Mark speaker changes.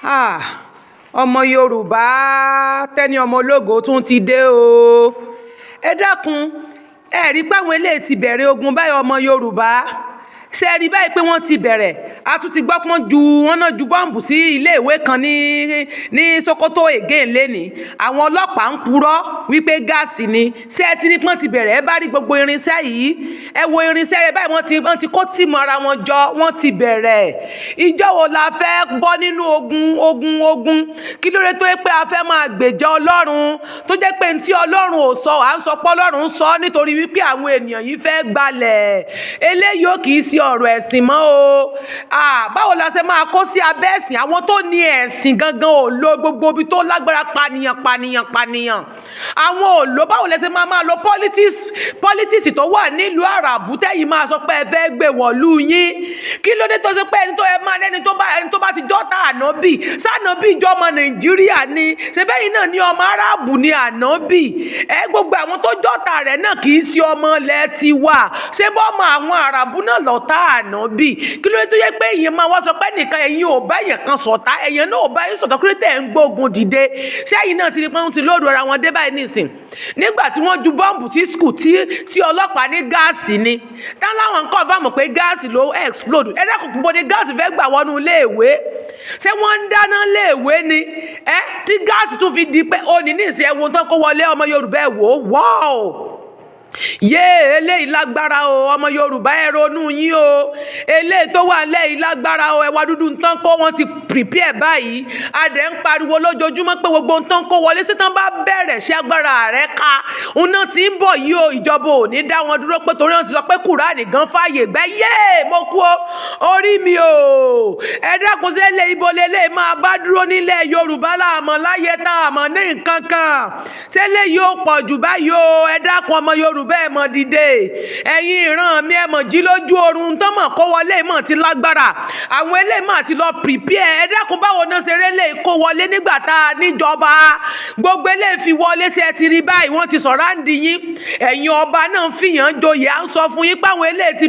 Speaker 1: Ah, ọmọ Yorùbá, Tẹ́ni ọmọ ológo tún ti dé o. Ẹ dákun, ẹ rí i pé àwọn eléyìí ti bẹ̀rẹ̀ ogun báyìí. Ọmọ Yorùbá, ṣe rí báyìí pé wọ́n ti bẹ̀rẹ̀? A tún ti gbọ́ pọ́n ju wọ́n náà ju bọ́ǹbù sí iléèwé kan ní Sokoto again lẹ́nìí. Àwọn ọlọ́pàá ń purọ́ wípé gáàsì ni. Ṣé ẹ ti rí pọ́n ti bẹ̀rẹ̀? Ẹ bá rí gbogbo irinṣẹ́ yìí, ẹ wo irinṣẹ́ rẹ báyìí. Wọ́n ti kó team ara wọn jọ, wọ́n ti bẹ̀rẹ̀. Ìjọ wo la fẹ́ bọ́ nínú ogun, ogun, ogun? Kí ló dé tó yẹ pé a fẹ́ máa gbèjà Ọlọ́run, tó jẹ́ pé ntí Ọlọ́run ò sọ, à ń sọ pé Ọlọ́run sọ, nítorí wípé àwọn ènìyàn yìí fẹ́ gbalẹ̀? Eléyìí ò kì í ṣe ọ̀rọ̀ ẹ̀sìn mọ́ o. Báwo la ṣe máa kó sí abẹ́ ẹ̀sìn? Àwọn tó ní ẹ̀sìn gangan ò lo gbogbo ibi tó lágbára, pànìyàn, pànìyàn, pànìyàn, àwọn ò lo. Báwo la ṣe máa lo politics, politics tó wà nílùú Àràbù, tẹ́yìn máa sọ pé ẹ fẹ́ gbé wọ̀lú yín? Kí ló dé tó ṣe pé ẹni tó ẹ máa ẹni tó bá ẹni tó bá ti jọ́ta ànábì sànábì ìjọ ọmọ Nàìjíríà ni? Ṣe bẹ́yìn náà ní ọmọ Arábù ni ànábì ẹ? Gbogbo àwọn tó jọ́ta rẹ̀ náà kì í ṣe ọmọ ilẹ̀ tiwa. Ṣé bọ́mọ àwọn Àràbù náà lọ́ta ànábì? Kí ló dé tó yẹ pé èèyàn máa wá sọ pé nìkan ẹ̀yin ò bá èèyàn kan ṣọ̀tá, èèyàn náà ò bá yín ṣọ̀tá? Kí ló tẹ̀ ń gbógun dìde? Ṣé ẹ̀yin náà ti rí pé wọ́n ti load ara wọn dé báyìí nísìn? Nígbà tí wọ́n ju bọ́ǹbù sí school, tí ọlọ́pàá ní gáàsì ni, táwọn nǹkan bá mọ̀ pé gáàsì ló explode. Ẹ dákun, bó ni gáàsì fẹ́ gbà wọnú iléèwé? Ṣé wọ́n ń dáná léèwé ni ẹ tí gáàsì tún fi di pé òní ní ìsìn? Ẹ̀wọ̀n tán kó wọlé, ọmọ Yorùbá, ẹ̀ wò ó. Wọ́ọ̀ yé, eléyìí lágbára o. Ọmọ Yorùbá, ẹ ronú yín o. Eléyìí tó wà lẹ́yìn lágbára o. Ẹwà dúdú nǹkan kó, wọ́n ti prepare báyìí. A dẹ̀ ń pariwo lójoojúmọ́ pé gbogbo nǹkan kó wọlé sí tán bá bẹ̀rẹ̀ sí, agbára rẹ̀ ká òun tí ń bọ̀ yìí o. Ìjọba ò ní dá wọn dúró pé torí wọn ti sọ pé Kùránì gan fààyè gbẹ́. Yé, mo kú o, orí mi o. Ẹ dákun, sí ilé ibo lélẹ̀ máa bá dúró nílẹ̀ Yorùbá láàmọ́ láyé tá a mọ̀ ní nǹkan kan? Ṣé lè yóò pọ̀ jù báyìí o? Ẹ dákun, ọmọ Yorùbá, ẹ mọ̀ dìde. Ẹ̀yin ìran mi, ẹ mọ̀ jí lójú oorun. Tán mọ̀ kó wọlé mọ̀ ti lágbára. Àwọn eléyìí mà ti lọ prepare. Ẹ dákun, báwo náà ṣeré lè kó wọlé nígbà tá a níjọba? Gbogbo eléyìí fi wọlé sí. Ẹ ti rí báyìí, wọ́n ti sọ̀rọ̀ àǹdí yín. Ẹ̀yin ọba náà fìyàn joyè. À ń sọ fún yín pé àwọn eléyìí ti